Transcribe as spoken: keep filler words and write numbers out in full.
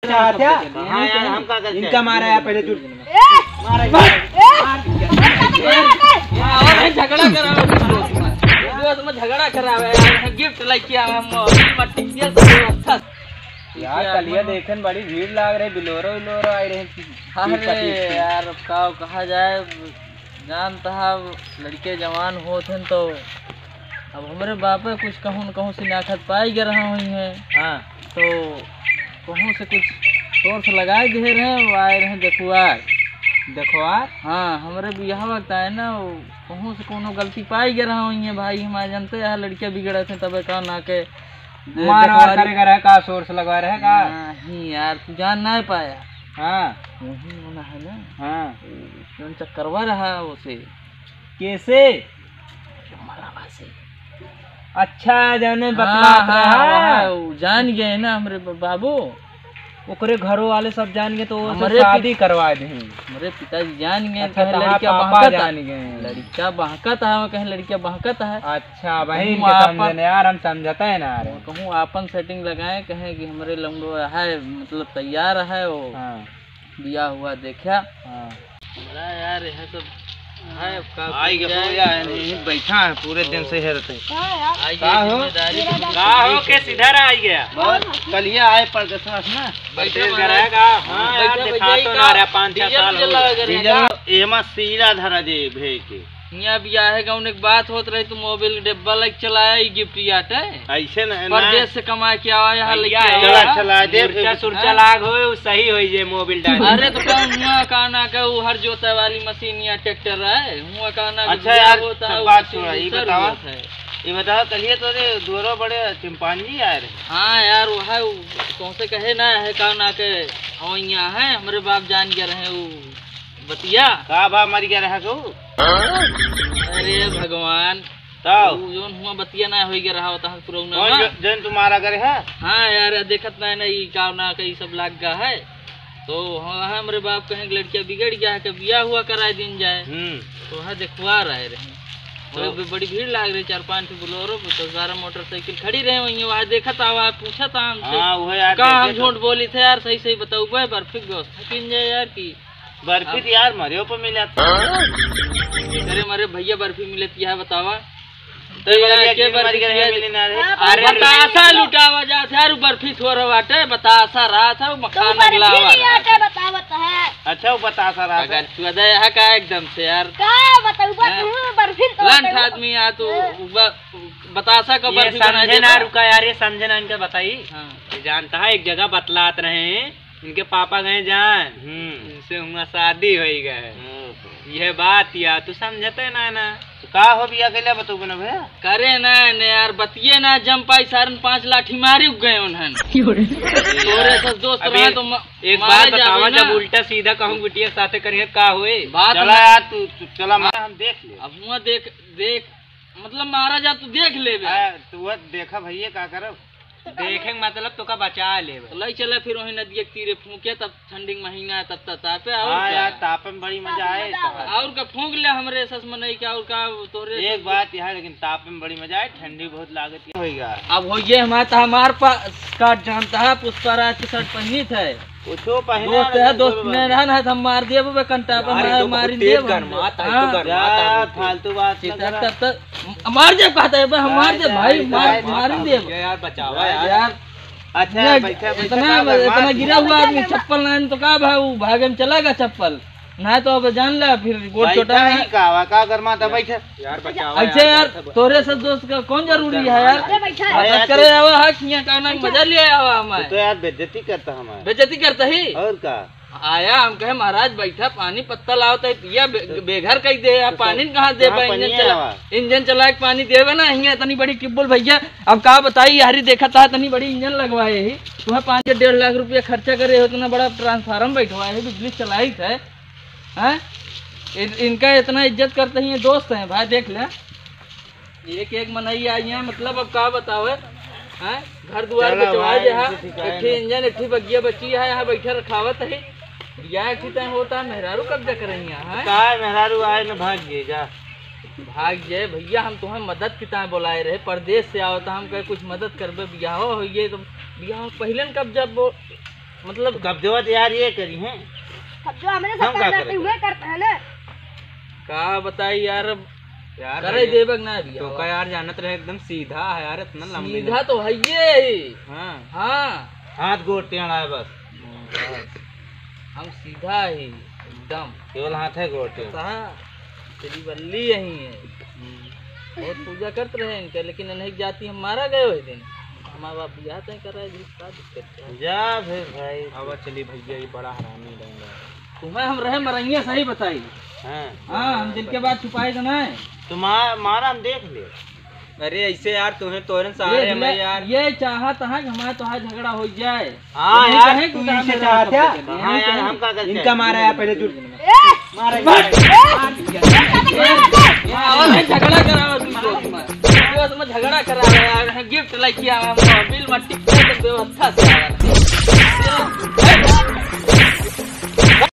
चाहत है? हाँ यार, हम का करते इनका हैं? मारा है पहले, तू ए! मारा है। ए! मार। अरे झगड़ा करावे, दोस्त में झगड़ा करावे यार, गिफ्ट लेके आवे हम, मट्टी के सब अच्छा। यार, कलिया देखे में बड़ी भीड़ लाग रही, बिलोरो विलोरो आए रहे। अरे यार, अब का कहा जाए, जानत हा, लड़के जवान होत हैं तो अब हमरे बापे कुछ कहूँ न कहूँ से नाखत पाई गे रहा हुई है। हाँ। तो कहूँ से कुछ सोर्स लगाए दे रहे, वो आए रहे देखुआर। देखुआर? हाँ, हमरे बियाह वक्त आए ना, वो कहूँ से कोनो गलती पाई गे रहा हुई है भाई, हमारे जानते हैं लड़कियाँ बिगड़त हैं तबे का ना के मार वार देखुआरी करे गे रहे का, सोर्स लगवा रहे का? नहीं यार, तू जान ना पाया। हाँ। वही होना है ना। हाँ। जौन चक्करवा रहा उसे। कैसे? मलहवा से। अच्छा, जौने हाँ, बतलात हाँ, रहा। हाँ, उ जान गए ना हमरे ब-, बाबू। ओकरे घरो वाले सब जान गए तो वो हमरे शादी पि-, करवा दे। हमरे पिताजी जान गए, अच्छा, कहे तहार लड़का पापा बहकत है। जान गए। लड़का बहकत है, वो कहे लड़का बहकत है। अच्छा, वही हमहू इनके आपन समझे ना यार, हम समझते हैं ना यार। कहूँ आपन सेटिंग लगाए, कहे कि हमरे लंगड़ो है, मतलब तैयार है वो। हाँ। बियाह हुआ देखा। हाँ। हमरा यार यह सब है, अब का आई कइल के जाए? हो या, यहीं बैठा है पूरे दिन से हेरते। का यार? आई का हो? जिम्मेदारी तो का हो के सीधा रह आई गया? बहुत कलिया आए परदेसवा से ना। बैठे परदेस में गया है का? हाँ बैठे यार, में देखा जाई तो का? ना रहा, पाँच छह डीजल साल हो उजल गए। लगा करे डीजल का? एमा सीरा धरा दे भेज के। हियाँ बियाहे गौने के बात होत रही, तू मोबिल के डिब्बा लइके चलाया, ई गिफ्ट आटे। ऐसे न, ना। परदेस से कमाए के आवा, यहाँ लइके आवा। चला, चला दे। मुर्चा सुर्चा लाग होए, उ सही होई जे मोबिल डाल। अरे तो कौन हुआ, का ना के उ हर जोते वाली मशीन या ट्रैक्टर है, हुआ का ना के अच्छा बियाह यार, होता सब है, बात उसी छोड़ा, ई दूसर बतावा। हुआ है। ई बतावा, कलिए तोरे दुआरो बड़े चिंपांजी आए रहे। हाँ यार, वो है, उ तोहसे कहे ना है, का ना के, हाँ, यहाँ है, हमरे बाप जान गए रहे, उ बतिया। का बा, मर गया रहा तू? अरे भगवान, तब? उ जौन हुआ बतिया ना होई गया रहा, तहन पुरौना कौन ना। जो-, जौन तुम्हारा घर है? हाँ यार, देखत ना है ना, ई का ना के ई सब लाग गा है। तो हाँ, हमरे बाप कहें कि लड़किया बिगड़ गया है, के बियाह हुआ कराए दिन जाए। हम्म। तो वहाँ देखवा रहे रहे। तो तो भी बड़ी भीड़ लाग रही, चार पाँच ठो बोलेरो, दस बारह मोटरसाइकिल खड़ी रहे वहीं, वहाँ देखत आवा, पूछत आ हमसे। हाँ, वो यार, का हम देखे तो। झूठ बोली थे यार, सही सही बताऊ बे, बर्फी के व्यवस्था कीन जाए यार की। बर्फी तो यार मरे ऊपर मिला था। अरे मरे भैया बर्फी मिलत यह बतावा। तो तो यार, यार, के के बर्फी मर गए हैं, खिलाई? मिले ना रे। अरे बतासा लुटावा जात है, अरे बर्फी थोड़ा बाटे, बतासा रात है, वो तो मखान बर्फी अगलावा नहीं रात आटे, है। बतावत है। अच्छा, वो बतासा रात है। अगर चुदा है का एकदम से यार। का बताऊ, बस हैं? हूँ, बर्फी तो लंठ बताऊ। आदमी आ तू, हाँ। ब-, बतासा का ये बर्फी बनाए समझे ना, देता। रुका यार, ये समझे ना, इनका बताई। हाँ। ये जानता है, एक जगह बतलात रहे हैं, इनके पापा गए जान, हम्म। इनसे हुआ शादी होई गए। ओहो। यह बात या तू समझते ना, ना। तो का हो बिया कैला बतऊ बना भैया? करे ना, ने यार, बतिये ना जम पाई, सारन पाँच लाठी मारी गए उन्हन। क्यों रे? तोरे से दोस्त अब रहे एक, तो म-, एक मारे बात बतावा, जावे ना। जब उल्टा सीधा कहूँ बिटिया के साथे करिए, का होए? बात चला ना। यार, तू, तू चला, हाँ। मार, हम देख ले। अब हुआ देख, देख, मतलब मारा जा, तू देख लेबे। हाँ, तू वह देखा भैया, का करब? देखे के मतलब तोका बचा लेबे। तो लई चला फिर वहीं नदिया के तीरे फूंके, तब ठंडी के महीना है, तब त-, तापे और हाँ का? यार, तापे में बड़ी मजा आए। और का फूंक ले हमरे सस मनई के, और का तोहरे एक सस बात यह है, लेकिन तापे में बड़ी मजा आए, ठंडी बहुत लागत है। होइगा। अब होइए हमार त हमार पा-, स्कर्ट जानता है, पुष्पा राज के शर्ट पहनी थे। कुछो पहने दोस्त है, दोस्त में रहन है, हम मार दिए बे कंटा पे, अरे मार, तो बहुत मारिन तेज दिए बे। गरमात है, हाँ। तो गरमात है, फालतू बात न करा। तब तक मार दे कहता है बे, हम मार दे भाई, मार, मार दे। ये यार बचावा यार। यार, अच्छा, ये बैठा, बैठा, इतना, का बा, इतना मार गिरा हुआ आदमी, चप्पल नहीं तो का भाई, वो भागे में चला गया चप्पल, नहीं तो अब जान ले फिर गोड़ बैठा छोटा ही है। का बा, का गरमाता, बैठा। यार, बचावा ऐसे यार, यार, बैठा, बैठा। तोरे से दोस्त का कौन जरूरी है यार? अरे, बैठा। अरे, मदद करे आवा है, किया का ना, बैठा। मजा ले आवा हमारे। तो यार, बेइज्जती करता हमारे। बेइज्जती करता ही? और का? आया, हम कहे, "महाराज, बैठा, पानी पत्ता लाओ, तय पिया, बे-, तो बेघर कई दे, आप तो पानी कहाँ दे कहाँ पाए? इंजन पानी चला, आवा? इंजन चला के पानी देवे ना, हियाँ इतनी बड़ी ट्यूबवेल भैया, अब का बताई, यारी देखा था, इतनी बड़ी इंजन लगवाए ही, तुम्हें पाँच से डेढ़ लाख रुपया खर्चा करे हो, इतना बड़ा ट्रांसफार्मर बैठवाए है, बिजली चलाई थे, हैं? इन-, इनका इतना इज्जत करते ही ये दोस्त हैं, भाई, देख ले।" एक एक मनई आई है, मतलब अब का बतावे, हैं? घर दुआर चला बेचवाए भाई, जे है, इसी ठिकाने एक ठे में। इंजन, एक ठे बगिया बची है, यहाँ बैठे रखावत है। या एक ठे तय होता है, मेहरारू कब्जा करे यहाँ, हैं? का है, मेहरारू आए न भाग गए जा। भाग जाए भैया, हम तुम्हें मदद की ताए बुलाए रहे, परदेस से आवत, हम कहे कुछ मदद करबे, बियाह होइए तो बियाह पहले न कब्जा बो-, मतलब कब्जवा तो यार ये करी हैं। कब्जवा हमरे हम साथ का करना करते करें? हुए करते हैं ना। का बताई यार, यार करे भैया, देबक ना भैया। तो का यार जानत रहे एकदम सीधा है यार, इतना लंबी सीधा ना। तो है ये ही। हाँ। हाँ। हाथ गोड़ टेढ़ा है बस। हम सीधा ही एकदम। केवल हाथ है गोड़ टेढ़ा। हाँ, तेरी बल्ली यही है। हम्म। बहुत पूजा करत रहे इनके, लेकिन इन्हें जाति हम मारा गए वही दिन। हमारे बाप बियाह तय कर रहे जी, का दिक्कत है? जा फिर भाई। अब चली भैया, ये बड़ा हरामी डंगा। तुम्हें हम रहे मरैया सही बताई। हाँ। हाँ, हम दिल के बात छुपाए के ना है। तुम्हारा, मारा हम देख ले। अरे ऐसे यार, तुम्हें तोरन सहारे ये हमें ले, यार। ये चाहत है कि हमारा तोहार झगड़ा हो जाए। हाँ यही यार, कहे तू गुदाम इसे में चाहत रख है? के दे। हाँ यार, हम का करते इनका हैं? मारा यार पहले जुड़। ए! मारा ए! यार। ए! हाँ, और झगड़ा कराओ तू दोस्त में। दोस्त में झगड़ा कराओ यार, हम गिफ्ट लेके आवे, हम बिल में टिकट व्यवस्था से आवे।